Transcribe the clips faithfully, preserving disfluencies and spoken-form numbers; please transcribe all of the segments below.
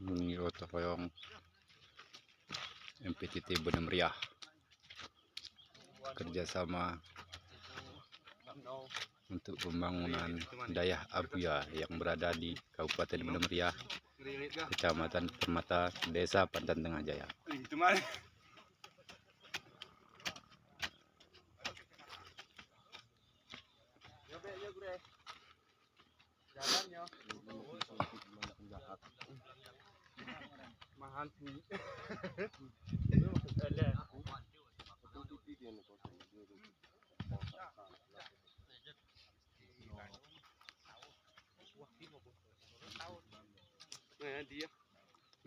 Bunyi gotong royong M P T T Beuneumeriah kerjasama untuk pembangunan Dayah Abuya yang berada di Kabupaten Beuneumeriah, Kecamatan Permata, Desa Pantan Tengah Jaya.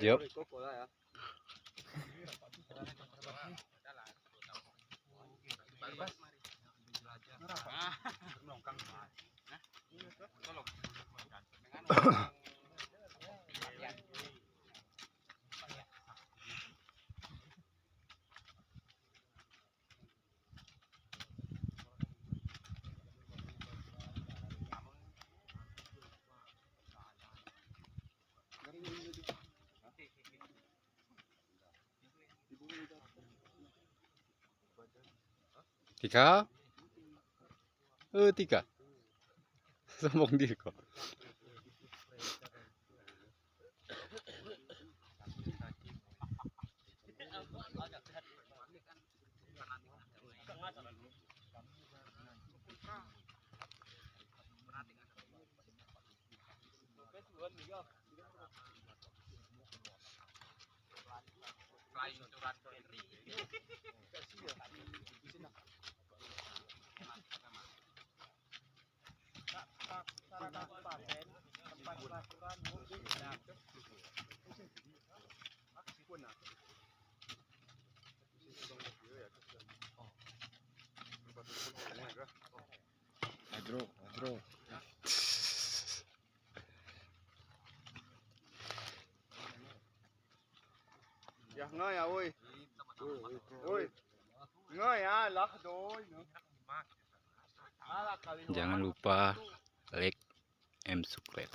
Yep. Tika? Eh, Tika. Sombong dia kau. Adro, adro. Yah ngai ya, woi. Woi. Ngai ya, lah doi. Jangan lupa like and subscribe.